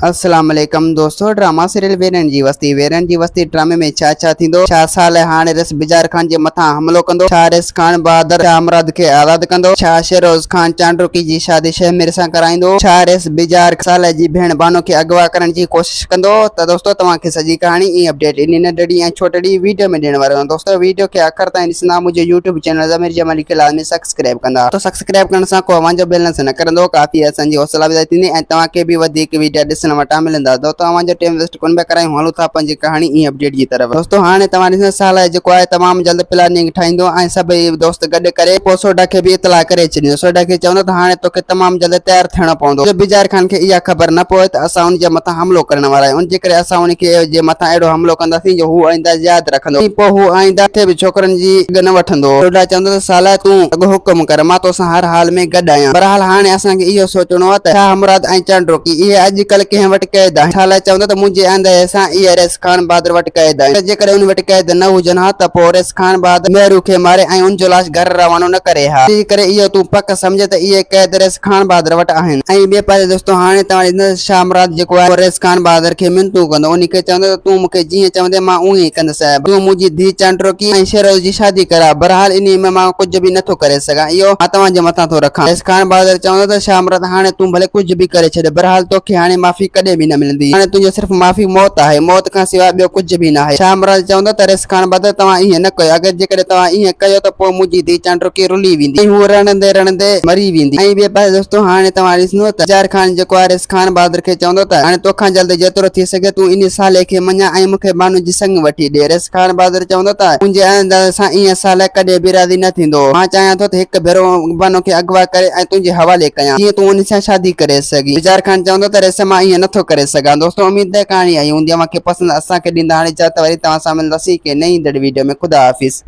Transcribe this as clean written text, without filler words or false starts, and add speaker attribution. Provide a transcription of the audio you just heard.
Speaker 1: السلام عليڪم دوستو ڊراما سيريل ويرن جي وستي ويرن جي وستي ڊرامي ۾ ڇا ڇا ٿيندو ڇا صالح هاڻي رس بجار خان جي مٿان حملو ڪندو ڇا رس خان بهادر شاهه مراد کي آزاد ڪندو ڇا شيروز خان چانڊوڪي جي شادي شهمير سان ڪرائيندو ڇا رس بجار صالح جي ڀيڻ بانو کي اغوا ڪرڻ جي ڪوشش ڪندو ته دوستو توهان کي سڄي ڪهاڻي ۽ اپڊيٽ انهي ننڍڙي ۽ ڇوٽڙي ويڊيو ۾ ڏيڻ وارو آهيان دوستو ويڊيو کي آخر تائين ڏسندا منهنجو يوٽيوب چينل ضمير جمالي کي لازمي سبسڪرائب ڪندا ته سبسڪرائب ڪرڻ سان ڪو اوهان جو بيلنس نه ڪرندو ڪافي اسان جي حوصلا افزائي ٿيندي ۽ توهان کي به وڌيڪ ويڊيا ڏسڻ وٽان ملندا دوستو اوهان جو ٽيم ويسٽ ڪونه پيا ڪرايون هلون ٿا پنهنجي ڪهاڻي ۽ اپڊيٽ جي طرف دوستو هاڻي توهان ڏسندا صالح جيڪو آهي تمام جلد پلاننگ ٺاهيندو ۽ سڀئي دوست گڏ ڪري پوء سوڍا کي به اطلاع ڪري ڇڏيندو سوڍا کي چوندو ته هاڻي توکي تمام جلد تيار ٿيڻو پوندو جو بجار خان کي اها خبر نه پوي ته اسان ان جي مٿان حملو ڪرڻ وارا آهيون ان جي ڪري اسان ان کي جي مٿان اهڙو حملو ڪنداسين جو هو آئنده ياد رکندو ۽ پوء هو آئنده ڪٿي به ڇوڪرن جي اڳ نه وٺندو. سوڍا چوندو ته صالح تون رڳو حڪم ڪر، مان توسان هر حال ۾ گڏ آهيان. بهرحال هاڻي اسان کي اهو سوچڻو آهي ته شاهه مراد ۽ چانڊوڪي اهي اڄ ڪلهه ڪنهن وٽ قيد آهن؟ صالح چوندو ته منهنجي اندازي سان اهي رئيس خان بهادر وٽ قيد آهن. جيڪڏهن ان وٽ قيد نه هجن ها ته پوء رئيس خان بهادر مهرو کي ماري ۽ ان جو لاش گهر روانو نه ڪري ها. تنهن ڪري اهو تون پڪ سمجهه ته اهي قيد رئيس خان بهادر وٽ آهن. ۽ ٻئي پاسي دوستو هاڻي توهان ڏسندا ته شاهه مراد جيڪو آهي اهو رئيس خان بهادر کي منتون ڪندو. انهي کي چوندو ته تون مون کي جيئن چوندين مان اونئين ئي ڪندس. تون منهنجي ڌيء چانڊروڪي ۽ شيروز جي شادي ڪراء. بهرحال انهيء ۾ مان ڪجهه به نٿو ڪري سگهان. اهو مان توهان جي مٿان ٿو رکان. رئيس خان بهادر چوندو ته شاهه مراد هاڻي تون ڀلي ڪجهه به ڪري ڇڏ. بهرحال توکي هاڻي معافي ڪڏهن به نه ملندي. هاڻي تنهنجو صرف معافي موت آهي. موت کان سواء ٻيو ڪجهه به ناهي. شاهه مراد چوندو ته رئيس خان بهادر توهان ائين نه ڪيو. اگر جيڪڏهن توهان ائين ڪيو ته پوء منهنجي ڌيء چانڊروڪي رلي ويندي ۽ هوء رڙندي رڙندي مري ويندي. ۽ ٻئي پاسي دوستو هاڻي توهان ڏسندو ته بجار خان جيڪو آهي رئيس خان بهادر کي چوندو ته هاڻي توکان جلد جيترو ٿي سگهي تون انهي صالح کي مڃاء ۽ مون کي بانو جي سڱ وٺي ڏي. رئيس خان بهادر چوندو ته منهنجي اندازي سان ائين صالح ڪڏهن به راضي نه ٿيندو. مان چاهيان ٿو ته هڪ ڀيرو بانو کي اغوا ڪري ۽ تنهنجي حوالي ڪيان جيئن تون ان سان شادي ڪري سگهين. بجار خان چوندو ته رئيس مان ائين نٿو ڪري سگهان. دوستو اميد ته ڪهاڻي آئي هوندي اوهان کي پسند اسان کي ڏيندا هاڻي اجازت وري توهان سان ملنداسين ڪنهن نئين ايندڙ ويڊيو ۾ خدا حافظ.